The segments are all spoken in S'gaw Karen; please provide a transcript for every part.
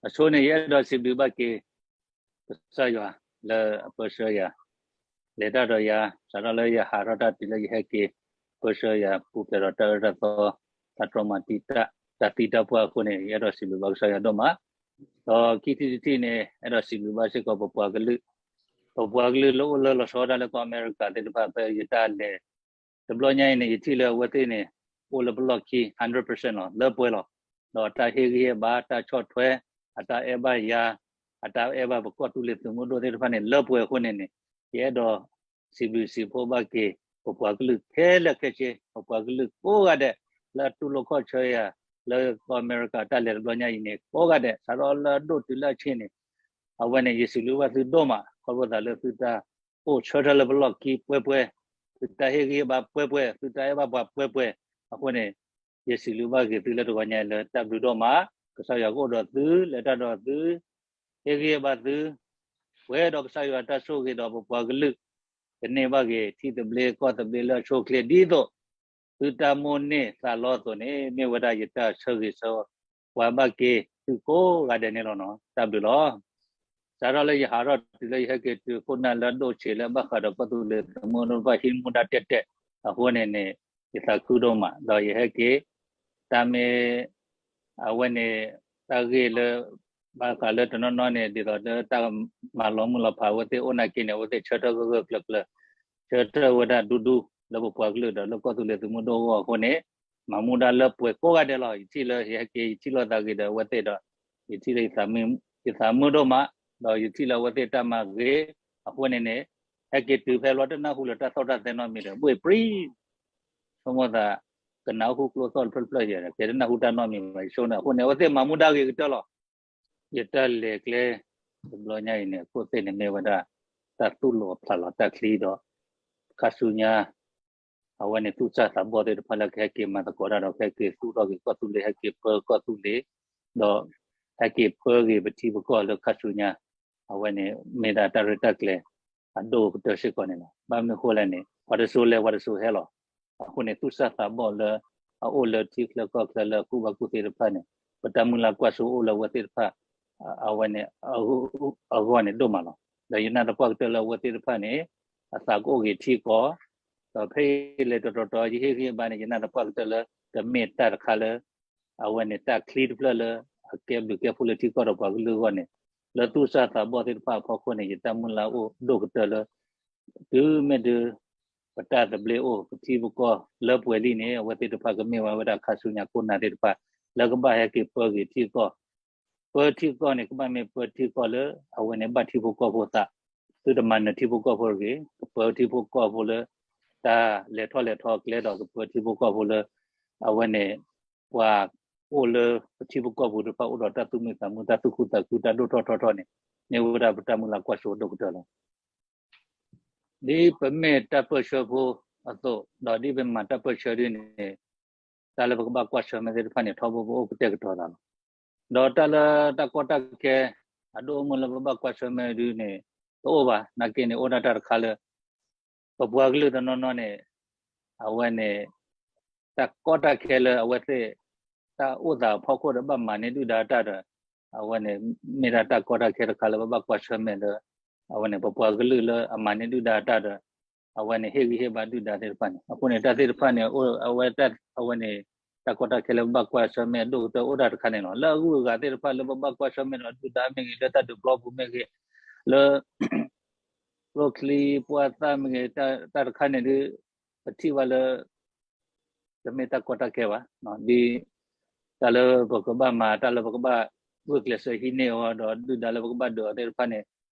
အဆိန့ၣ် ယအဲၣ်ဒိးစံးဘျုးဘၣ်က့ၤ ကစၢ်ယွၤလၢအပၢဆှၢယၤ လဲၤတၢ်ဒီးယၤ စးထီၣ်လၢယဟးထီၣ်တၢ်တုၤလၢယဟဲက့ၤ ပၢဆှၢယၤ ပူၤဖျဲးဒီးတၢ်အၢတၢ်သီ တၢ်တြီမၤတံာ်တာ် တၢ်သံတၢ်ပှၢ်အဃိန့ၣ် ယအဲၣ်ဒိးစံးဘျုးဘၣ်ကစၢ်ယွၤဒိၣ်မး. ဒီးခံထံၣ်တထံၣ်န့ၣ် အဲၣ်ဒိးစံးဘျုးဘၣ်စ့ၢ်ကီးပပှၤကလုာ် ပပှၤကလုာ်လၢအိၣ်လၢလီၤဆီဒၣ်တၢ်လၢကီၢ်အမဲရကၤသ့ၣ်တဖၣ် ဖဲယတၢ်လဲၤ တဘျီညါအံၤန့ၣ် ယထံၣ်လၢအဝဲသ့ၣ်န့ၣ် အိၣ်လၢပလီၢ်ခံ hundred percent လီၤ လၢပှဲၤလီၤ. ဒီးတၢ်ဟ့ၣ်ဂံၢ်ဟ့ၣ်ဘါ တၢ်ဆီၣ်ထွဲ အတၢ်အဲၣ်ဘၣ်ယၤ အတၢ်အဲၣ်ဘၣ်ပကီၢ်သူလ့ၤသုးမုၢ်ဒိၣ်သ့ၣ်တဖၣ်န့ၣ် လၢပှဲၤအဃိန့ၣ်န့ၣ် ယအဲၣ်ဒိးစံးဘျုးစံးဖှိၣ်ဘၣ်က့ၤ ပပှၤကလုာ်ခဲလၢာ်ခဲဆ့ ပပှၤကလုာ်ကိးဂၤဒဲး လၢအတူၢ်လိာ်ခီၣ်ဆၢယၤ လၢကီၢ်အမဲရကၤတၢ်လဲၤတဘျီညါအံၤန့ၣ် ကိးဂၤဒဲး စးထီၣ်လၢအဒိၣ်တုၤလၢအဆံးန့ၣ် အဝဲန့ၣ် ယစံးဘျုးဘၣ်သုဒိၣ်မး ခီဖျိသးလၢသုတၢ်အိၣ်ဆၢထၢၣ်လၢပလီၢ်ခံပှဲၤပှဲၤ, သုတၢ်ဟ့ၣ်ဂံၢ်ဟ့ၣ်ဘါပှဲၤပှဲၤ, သုတၢ်အဲၣ်ဘၣ်ပှၤပှဲၤပှဲၤ, အဃိန့ၣ် ယစံးဘျုးဘၣ်က့ၤသုလၢတဂီၤညါအံၤလၢတၢ်ဘျုးဒိၣ်မး, ကစၢ်ယွၤကအိၣ်ဒီးသု လဲၤတၢ်ဒီးသု, ဟ့ၣ်ဂံၢ်ဟ့ၣ်ဘါသု, ပှဲၤဒီးကစၢ်ယွၤတၢ်ဆိၣ်ဂ့ၤဒီးပပှၤကလုာ် ကန့ၢ်ဘၣ်က့ၤထံသဘျ့ကီၢ်သဘျ့လၢအဆိအချ့ဒ်သိး သုတၢ်မိၣ်န့ၢ်သးလီအသိးန့ၣ် မ့ၢ်ဝဲဒၣ်ယတၢ်ဆၢဂ့ၤဆၢဝါဘၣ်က့ၤသုကိးဂၤဒဲးန့ၣ်လီၤနီၤ. တၢ်ဘျုးလီၤ. စးထီၣ်လၢယဟးထီၣ်တုၤလၢယဟဲက့ၤတုၤခိၣ်နၢ်လၢအဒိၣ်ဆံးလၢဘၣ်ဃးဒီးကီၢ်သူလ့ၤသုးမုၢ်ဒိၣ်တဖၣ်ဟံးမူဒါတဲာ်တဲာ်အဃိန့ၣ်န့ၣ် ယသးခုဒိၣ်မး ဒီးယဟဲက့ၤ တၢ်မ့ၢ် အဝဲန့ၣ် တၢ်ဂ့ၢ်လၢ ဘၣ်ဃးလၢတနီၤနီၤန့ၣ် ဒ်သိးလၢတၢ်မၤလီၤမုၢ်လီၤဖးအဝဲသ့ၣ်အိၣ်နာ်က့န့ၣ် အဝဲသ့ၣ်ဆၢထၢၣ်ဂၢၢ်ဂၢၢ်ကျၢၤကျၢၤ ဆၢထၢၣ်ဝဲဒၣ်ဒူဒူ လၢပပှၤကလုာ်ဒီးလၢကီၢ်သူလ့ၤသုးမုၢ်ဒိၣ်အဂီၢ်အဃိန့ၣ် မၤမူဒါလၢပှဲၤကိးဂၤဒဲးလီၤ. ယထံၣ်လၢယဟဲက့ၤ ယထံၣ်လိာ်သးဂ့ၤဒီးအဝဲသ့ၣ်ဒီး ယထံၣ်လၢ ယသးမုာ်ဒိၣ်မး ဒီးယထံၣ်လၢအဝဲသ့ၣ်တၢ်မၤဂ့ၤအဃိန့ၣ်န့ၣ် ဟဲက့ၤတုၤဖဲလီၤတနၢ်ဟူလၢၤတၢ်သီၣ်တၢ်သဲနီတမံၤဒီး ဘှ့ၣ်ပြံ ဆိကမိၣ်သး ကနၣ်ဟူကျိသီၣ်တဖျၢၣ်တဖျၢၣ်ယဲ ကဲတနၢ်ဟူတၢ်နီတမံၤဘၣ် ယဆိန့ၣ် အဃိန့ၣ် အဝဲသ့ၣ်မၤမူဒါဂ့ၤကတၢၢ်လီၤ. ယတၢ်လဲၤကျဲ တဘျီညါအံၤန့ၣ် အခိၣ်သ့ၣ်န့ၣ်မ့ၢ်ဝဲဒၣ် တၢ်သူၣ်လီၤဖျးလီၤတၢ်ချံဒီး ခါဆူညါ အဝဲန့ၣ်သူၣ်စၢ်သးဘီၣ်သ့ၣ်တဖၣ်လၢကဟဲက့ၤမၤသကိးတၢ်ဒီး ကဟဲက့ၤသူၣ်ထီၣ်က့ၤကီၢ်သူလ့ၤ ဟဲက့ၤပၢကီၢ်သူလ့ၤ ဒီးဟဲက့ၤပၢဂ့ၤပထံပကီၢ်လၢခါဆူညါ အဝဲန့ၣ်မ့ၢ်ဒၣ်တၢ်ရဲၣ်တၢ်ကျဲၤ အဒိၣ်ကတၢၢ်စ့ၢ်ကီးန့ၣ်လီၤ. ဘၣ်မနုၤအဃိလဲၣ်န့ၣ် ပှၤတစိၤလဲၤပှၤတစိၤဟဲလီၤ. အဃိန့ၣ် သူၣ်စၢ်သးဘီၣ်လၢ အအိၣ်လၢထံချၢကီၢ်ချၢလၢအကူၣ်ဘၣ်ကူၣ်သ့သ့ၣ်တဖၣ်န့ၣ် ပတၢ်မုၢ်လၢ်ကွၢ်စိအိၣ်လၢအဝဲသ့ၣ်တဖၣ် အဝဲန့ၣ် အဂီၢ်န့ၣ်ဒိၣ်မးလီၤ. ဒီးယနာ်သပှၢ်ကတၢၢ်လၢအဝဲသ့ၣ်တဖၣ်န့ၣ် အသးကအိၣ်ဂ့ၤထံကီၢ် ဒီးဖဲအံၤလဲၤတတီၤတီၤ ယဟ့ၣ်ဂံၢ်ဘါန့ၣ် ယနာ်သပှၢ်ကတၢၢ်လၢ တမ့ၢ်တၢ်တခါလၢ အဝဲန့ၣ်တၢ်ချံတဖျၢၣ်လၢ အကဲဘျုးကဲဖှိၣ်လၢထံကီၢ်ဒီးပှၤကလုာ်အဂီၢ်န့ၣ် လၢသူၣ်စၢ်သးဘီၣ်သ့ၣ်တဖၣ်အဖီခိၣ်န့ၣ် ယတၢ်မုၢ်လၢ်အိၣ်ဒိၣ်ကတၢၢ်လၢ တုၤမ့ၢ်ဒုး ပတၢ်သဘျ့အိၣ် ပထံပကီၢ်လၢပှဲၤလံန့ၣ် အဝဲသ့ၣ်တဖၣ်ကမ့ၢ်ဝဲဝဲဒၣ်ခါဆူညါခိၣ်နၢ်သ့ၣ်တဖၣ် လၢကဘၣ်ဟဲက့ၤပၢဂ့ၤထံကီၢ် ပၢထံကီၢ်န့ၣ် ကဘၣ်မ့ၢ်ပၢထံကီၢ်လၢ အဝဲန့ၣ်ဘၣ်ထံဖိကီၢ်ဖိသး, သုတမၤနၢၤထံဖိကီၢ်ဖိတဂ့ၤ, ကပၢထံဖိကီၢ်ဖိလၢ တၢ်လဲၤထီၣ်လဲၤထီကျဲဒီး ကပၢထံဖိကီၢ်ဖိလၢ အဝဲန့ၣ် ပှၤအိၣ်လၢပထံဖိကီၢ်ဖိတဖၣ်အိၣ်ဒီးတၢ်သူၣ်မုာ်သးမုာ် တၢ်သူၣ်ခုသးခု တၢ်ဒိၣ်ထီၣ်ထီထီၣ်န့ၣ် မ့ၢ်ဝဲဒၣ်ပတၢ်မုၢ်လၢ်ကွၢ်စိဒိၣ်ကတၢၢ်လီၤ. ဒ်ပမ့ၢ်တၢ်ပၢၢ်ဆၢဖိအသိး ဒီးဒ်ပမၤတၢ်ပၢၢ်ဆၢဒ်န့ၣ် တၢ်လၢပကဘၣ်ကွၢ်ဆၢၣ်မဲာ်သ့ၣ်တဖၣ်န့ၣ် ထီဘိပအိၣ်ကတဲာ်ကတီၤသးလီၤ. ဒီးတၢ်လၢတၢ်ကီတၢ်ခဲ အဒိၣ်အမုၢ်လၢပဘၣ်ကွၢ်ဆၢၣ်မဲာ်ဒ်န့ၣ် တအိၣ်ဘၣ်. နာ်က့န့ၣ် အိၣ်ဒၣ်တၢ်တခါလၢ ပပှၤကလုာ်တနီၤနီၤန့ၣ် အဝဲန့ၣ် တၢ်ကီတၢ်ခဲလၢအဝဲသ့ၣ် တၢ်အိၣ်သးအဖီခိၣ်ဒီးဘၣ်မၤန့ၢ်ဒုၣ်ဒါတၢ်ဒီး အဝဲန့ၣ် မ့ၢ်ဒၣ်တၢ်ကီတၢ်ခဲတခါလၢပဘၣ်ကွၢ်ဆၢၣ်မဲာ်လၢ အဝဲန့ၣ် ပပှၤကလုာ်လၢအမၤန့ၢ်ဒုၣ်ဒါတၢ်ဒီး အဝဲန့ၣ် ဟ့ၣ်ဂံၢ်ဟ့ၣ်ဘါဒုၣ်ဒါသ့ၣ်တဖၣ်န့ၣ် အဃိန့ၣ် တၢ်သ့ၣ်တဖၣ်န့ၣ် အဝဲ အဝဲန့ၣ် တၢ်ကီတၢ်ခဲလၢပဘၣ်ကွၢ်ဆၢၣ်မဲာ်အဒိၣ်ကတၢၢ်အိၣ်ဒၣ်တခါန့ၣ်လီၤ. လၢအဂုၤအဂၤသ့ၣ်တဖၣ်လၢပဘၣ်ကွၢ်ဆၢၣ်မဲာ်ဒီးဒုၣ်ဒါမ့ၢ်ဂ့ၤ လၢတၢ်ဒုးပျီပူၤမ့ၢ်ဂ့ၤ လၢ ကျိချံမျိာ်သၣ်မ့ၢ်ဂ့ၤ တၢ်တခါန့ၣ်ဒုး ပထံၣ်ဘၣ်လၢ တမ့ၢ်တၢ်ကီတၢ်ခဲဘၣ်. ဒ်တၢ်လၢပကဘၣ်မၤ တၢ်လၢပကဘၣ်ဂုာ်ကျဲးစၢးဟံးန့ၢ်အီၤဒီးဒုၣ်ဒါလၢပကဘၣ်ဒုးအီၤသ့ၣ်တဖၣ်န့ၣ်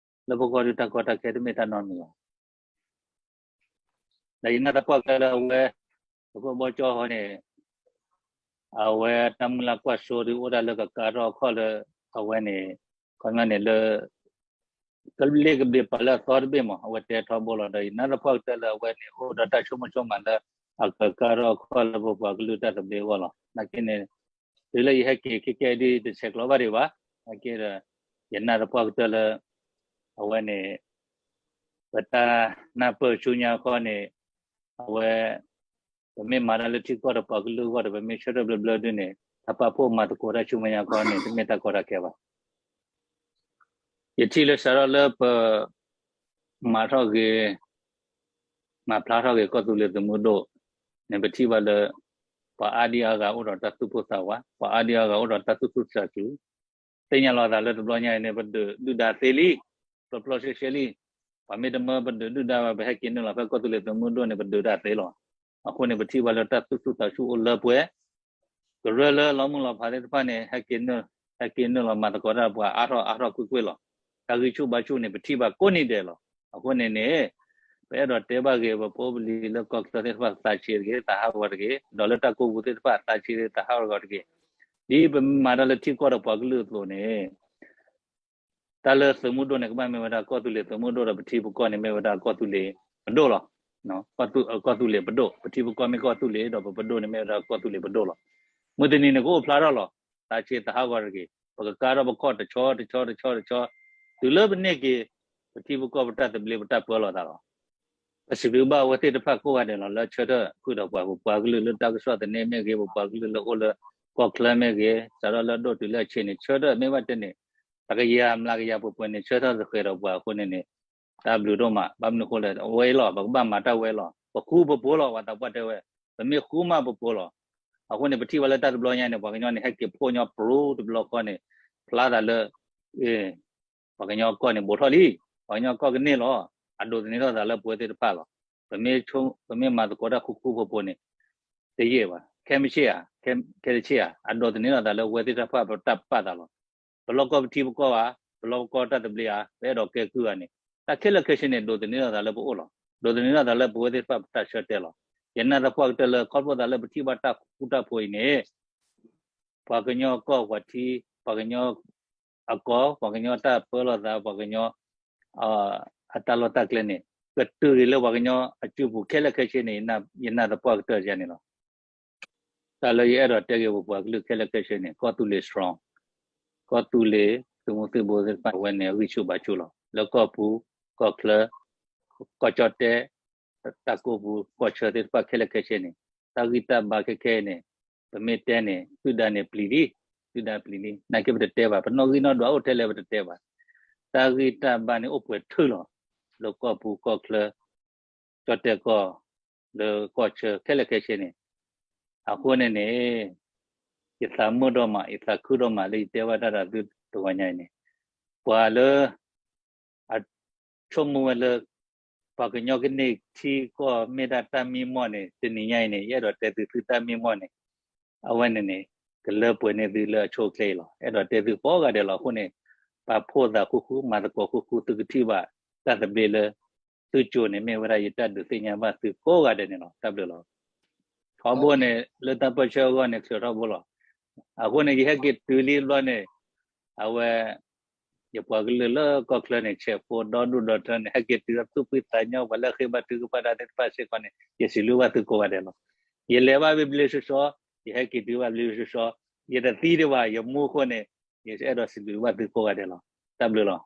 လၢပဂီၢ်ဒုးတၢ်ကီတၢ်ခဲတမ့ၢ်တၢ်နီတမံၤဘၣ်. ဒီးယနာ်သပှၢ်ကတၢၢ်လၢအဝဲ ပကဘီကၠီဟီန့ၣ် အဝဲတၢ်မုၢ်လၢ်ကွၢ်စိဒုးအိၣ်ဒၣ်လၢကကါထီၣ်အခီၣ်လၢ အဝဲန့ၣ် ခီပညီန့ၣ်လၢ ကလ့ၣ်ကဘ့ၣ်ပာ်လၢအသီတဘ့ၣ်မး အဝဲတဲထီဘိလီၤ. ဒီးယနာ်သပှၢ်ကတၢၢ်လၢအဝဲန့ၣ် အိၣ်ဒီးတၢ်ဆိကမိၣ်ဆိကမးလၢ အကကါထီၣ်အခီၣ်လၢပပှၤကလုာ်တၢ်သဘျ့အဂီၢ်လီၤ. နာ်က့န့ၣ် တုၤလၢယဟဲက့ၤခဲကဲဒ်တဆဲးကျိးဘၣ်ဒံးဘၣ်. နာ်က့ဒီး ယနာ်သပှၢ်ကတၢၢ်လၢ အဝဲန့ၣ် ပတၢ်နၢ်ပၢၢ်ဆူညါခီန့ၣ် အဝဲ ပမ့ၢ်မၤတၢ်လၢထံကီၢ်ဒီးပှၤကလုာ်အဂီၢ်ဒီး ပမ့ၢ်ဆၢထၢၣ်ဘျၢဘျၢဒုးန့ၣ် တၢ်ပာ်ဖှိၣ်မၤသကိးတၢ်ဆူမဲာ်ညါခီန့ၣ် တမ့ၢ်တၢ်ကီတၢ်ခဲဘၣ်. ယထံၣ်လၢစးထီၣ်လၢပ မၤထီၣ်ဂ့ၤ မၤဖျါထီၣ်ဂ့ၤကီၢ်သူလ့ၤသုးမုၢ်ဒိၣ်န့ၣ် ပထံၣ်ဘၣ်လၢ ပှၤအါဒံအါဂၤအိၣ်ဒီးတၢ်သူၣ်ပိၢ်သးဝး, ပှၤအါဒံအါဂၤအိၣ်ဒီးတၢ်သူၣ်ဆူၣ်သးစူၤ, သ့ၣ်ညါလီၤသးလၢတဘျီညါအံၤန့ၣ် ပဒုးဒုၣ်ဒါသ့လံ, ပျီပျီဆှဲဆှဲလံ, ပှၤမ့ၢ်တမၢပဒုးဒုၣ်ဒါဘၣ် ပဟဲက့ၤနုာ်လီၤဖဲကီၢ်သူလ့ၤသုးမုၢ်ဒိၣ်န့ၣ် ပဒုးတၢ်သ့လီၤ. အဃိန့ၣ် ပထံၣ်ဘၣ်လၢတၢ်သူၣ်ဆူၣ်သးစူၤအိၣ်လၢပှဲၤ ကရၢလၢလီမုၢ်လီၤဖးသ့ၣ်တဖၣ်န့ၣ် ဟဲက့ၤနုာ်လီၤမၤသကိးတၢ်ဒီးပှၤအါထီၣ်အါထီၣ် ကွ့ၢ်ကွ့ၢ်လီၤ. တၢ်ဂံၢ်ဆူၣ်ဘါဆူၣ်န့ၣ် ပထံၣ်ဘၣ်ကိးနံၤဒဲးလီၤ. အဃိန့ၣ်န့ၣ် ပအဲၣ်ဒိးတဲဘၣ်ဂ့ၤ ပဖိပလံၤလၢကီၢ်ချၢသ့ၣ်တဖၣ် သးဆံးတဂ့ၤ သးဟးဂီၤတဂ့ၤ, ဒီးလၢတၢ်ကိၢ်ပူၤသ့ၣ်တဖၣ် သးဆံးတဂ့ၤ သးဟးဂီၤတဂ့ၤ. ဒ်ပမၤတၢ်လၢထံကီၢ်ဒီးပှၤကလုာ်အသိးန့ၣ် တၢ်လၢသုးမုၢ်ဒိၣ်န့ၣ် ကဘၣ်မ့ၢ်ဝဲဒၣ်ကီၢ်သူလ့ၤသုးမုၢ်ဒိၣ်ဒီး ပထံပကီၢ်န့ၣ်မ့ၢ်ဝဲဒၣ်ကီၢ်သူလ့ၤပဒိၣ်လီၤ. ကီၢ်သူလ့ၤပဒိၣ်, ပထံပကီၢ်မ့ၢ်ကီၢ်သူလ့ၤ ဒီးပပဒိၣ်န့ၣ်မ့ၢ်ဝဲဒၣ်ကီၢ်သူလ့ၤပဒိၣ်လီၤ. မုၢ်တနံၤန့ၣ် ကအိၣ်ဖျါထီၣ်လီၤ. သးဆံးသးဟးဂီၤတဂ့ၤ. ပကကါထီၣ်ပခီၣ်တဆီတဆီတဆီတဆီ တုၤလၢပန့ၢ်က့ၤ ပထံပကီၢ်ပတၢ်သဘျ့ပတၢ်ပၢလီၤသးလီၤ. ပစံးဘျုးဘၣ်အဝဲသ့ၣ်တဖၣ်ကိးဂၤဒဲးလီၤ လၢဆၢထၢၣ်ဃုာ်ဒီးပှၤ, ပပှၤကလုာ်လၢတၢ်ကစီၣ်သန့မ့ၢ်ဂ့ၤ, ပပှၤကလုာ်လၢအိၣ်လၢကီၢ်ချၢမ့ၢ်ဂ့ၤ, စးထီၣ်လၢအဒိၣ်တုၤလၢအဆံးန့ၣ် ဆၢထၢၣ်မ့ၢ်ဘၣ်တဲန့ၣ် တကယၤမျးကယၤပှဲၤပှဲၤန့ၣ် ဆၢထၢၣ်သဃဲးဒီးပှၤအဃိန့ၣ်န့ၣ် တၢ်ဘျုးဒိၣ်မး. ဘၣ်မနုၤအဃိလဲၣ် အဝဲအံၤလီၤ ပကဘၣ်မၤတၢ်ဝဲလီၤ. ပဃူပဖိးလီၤ ပှၤသးပှၢ်တဲဝဲ, ပမ့ၢ်ဃူမးပဖိးလီၤ. အဃိန့ၣ် ပထံၣ်ဘၣ်လၢတၢ်တဘျီညါန့ၣ် ပှၤကညီန့ၣ် ဟဲက့ၤဖှိၣ်ညီပြူတဘျီဃီန့ၣ် ဖျါသးလၢ ပှၤကညီကီၢ်န့ၣ် ဘူးထီၣ်လံ, ပှၤကညီကီၢ်ကန့ၢ်လီၤ. အဒိးသန့ၤထီၣ်သးလၢပဝဲသ့ၣ်တဖၣ်လီၤ. ပမ့ၢ်မၤသကိးတၢ်ဃူဃူဖိးဖိးန့ၣ် တယံာ်ဘၣ်. ခဲမုၢ်ဆ့ၣ်ဧါ, ခဲတဆ့ၣ်ဧါ, အဒိးသန့ၤထီၣ်သးလၢပဝဲသ့ၣ်တဖၣ်ပတၢ်ပာ်သးလီၤ. ပလီၢ်ကီၢ်ပထံပကီၢ်ဧါ, ပလီၢ်ကီၢ်တၢ်သဘျ့ဧါ, ပအဲၣ်ဒိးကဲကုၢ်ဧါန့ၣ် တၢ်ခဲလၢာ်ခဲဆ့န့ၣ် ဒိးသန့ၤထီၣ်သးလၢပအိၣ်လီၤ. ဒိးသန့ၤထီၣ်သးလၢပဝဲသ့ၣ်တဖၣ်ပတၢ်ဆၢတဲာ်လီၤ. ယနာ်သပှၢ်ကတၢၢ်လၢ ခီဖျိသးလၢပထံၣ်ဘၣ်တၢ်ဃူတၢ်ဖိးအံၤန့ၣ် ပှၤကညီကီၢ်ပှၤထံ, ပှၤကညီအကီၢ်, ပှၤကညီတၢ်ပၢလီၤသး, ပှၤကညီ အတၢ်လီၢ်တၢ်ကျဲန့ၣ် ကတုၤဂ့ၤလၢပှၤကညီအစုပူၤခဲလၢာ်ခဲဆ့န့ၣ် ယနာ်သပှၢ်ကတၢၢ်ယၤန့ၣ်လီၤ. တၢ်လၢယအဲၣ်ဒိးတဲဂ့ၤပပှၤကလုာ်ခဲလၢာ်ခဲဆ့န့ၣ် ကီၢ်သူလ့ၤ strong, ကီၢ်သူလ့ၤ သုးမုၢ်သံၣ်ဘိသ့ၣ်တဖၣ် အဝဲန့ၣ်အဂံၢ်ဆူၣ်ဘါဆူၣ်လီၤ. လၢကီၢ်ပူၤ ကီၢ်ချၢ ကီၢ်ကၠီၣ်တဲၣ် တၢ်ကိၢ်ပူၤကီၢ်ဆၢသ့ၣ်တဖၣ်ခဲလၢာ်ခဲဆ့န့ၣ် တၢ်ဂံၢ်တၢ်ဘါခဲခဲအံၤန့ၣ် ပမ့ၢ်တဲန့ၣ် ဒုၣ်ဒါန့ၣ်ပျံၤလံ, ဒုၣ်ဒါပျံၤလံ. နာ်က့ပတတဲဘၣ်, ပနီၣ်ဂံၢ်နီၣ်ဒွးအိၣ်ထဲလဲၣ်ပတတဲဘၣ်. တၢ်ဂံၢ်တၢ်ဘါန့ၣ်အိၣ်ပှဲၤထုလီၤ. လၢကီၢ်ပူၤကီၢ်ချၢ ကၠီၣ်တဲၣ်ကီၢ် လၢကီၢ်ဆၢခဲလၢာ်ခဲဆ့န့ၣ် အဃိန့ၣ်န့ၣ် ယသးမုာ်ဒိၣ်မး ယသးခုဒိၣ်မးလၢယတဲဘၣ်တၢ်ဒီးသုတဂီၤညါအံၤန့ၣ် ပှၤလၢ အဆိကမိၣ်ဝဲလၢ ပှၤကညီကန့ၢ်ထံကီၢ်မ့ၢ်ဒၣ်တၢ်မံမီၢ်န့ၣ် တနံၤညါအံၤန့ၣ် ယအဲၣ်ဒိးတဲသုသုတၢ်မံမီၢ်န့ၣ် အဝဲန့ၣ်န့ၣ် ကလၢပှဲၤန့ၢ်သုလၢအဆိအချ့အံၤလီၤ. အဲၣ်ဒိးတဲသုကိးဂၤဒဲးလီၤ. အဃိန့ၣ် ပာ်ဖှိၣ်သးဃူဃူ မၤသကိးဃူဃူ သုကထံၣ်ဘၣ်တၢ်သဘျ့လၢ သုကၠိန့ၣ် မ့ၢ်ဝဲဒၣ်ယတၢ်ဒုးသ့ၣ်ညါဘၣ်သုကိးဂၤဒဲးန့ၣ်လီၤ. တၢ်ဘျုးလီၤ. ထီဘိန့ၣ် လၢတၢ်ပၢၢ်ဆၢအဂီၢ်န့ၣ် ချုးထီဘိလီၤ. အဃိန့ၣ် ယဟဲက့ၤတုၤလံတဘျီန့ၣ် အဝဲ ယပှၤကလုာ်လၢကီၢ်ချၢန့ၣ် ဆဲးဖိဒီဒူၣ်ဒီထၢန့ၣ် ဟဲက့ၤတုၤဒီးသူၣ်ဖှံသးညီ ပှၤလၢဃ့ဘါထုကဖၣ်တၢ်သ့ၣ်တဖၣ်စ့ၢ်ကီးန့ၣ် ယစံးဘျုးဘၣ်သုကိးဂၤဒဲးလီၤ. ယလဲၤဘၣ်ဘျ့ဘျ့ဆှီဆှီ, ယဟဲက့ၤတုၤဘၣ်ဘျ့ဘျ့ဆှီဆှီ, ယတသံဒံးဘၣ် ယမူအဃိန့ၣ် ယအဲၣ်ဒိးစံးဘျုးဘၣ်သုကိးဂၤဒဲးလီၤ. တၢ်ဘျုးလီၤ.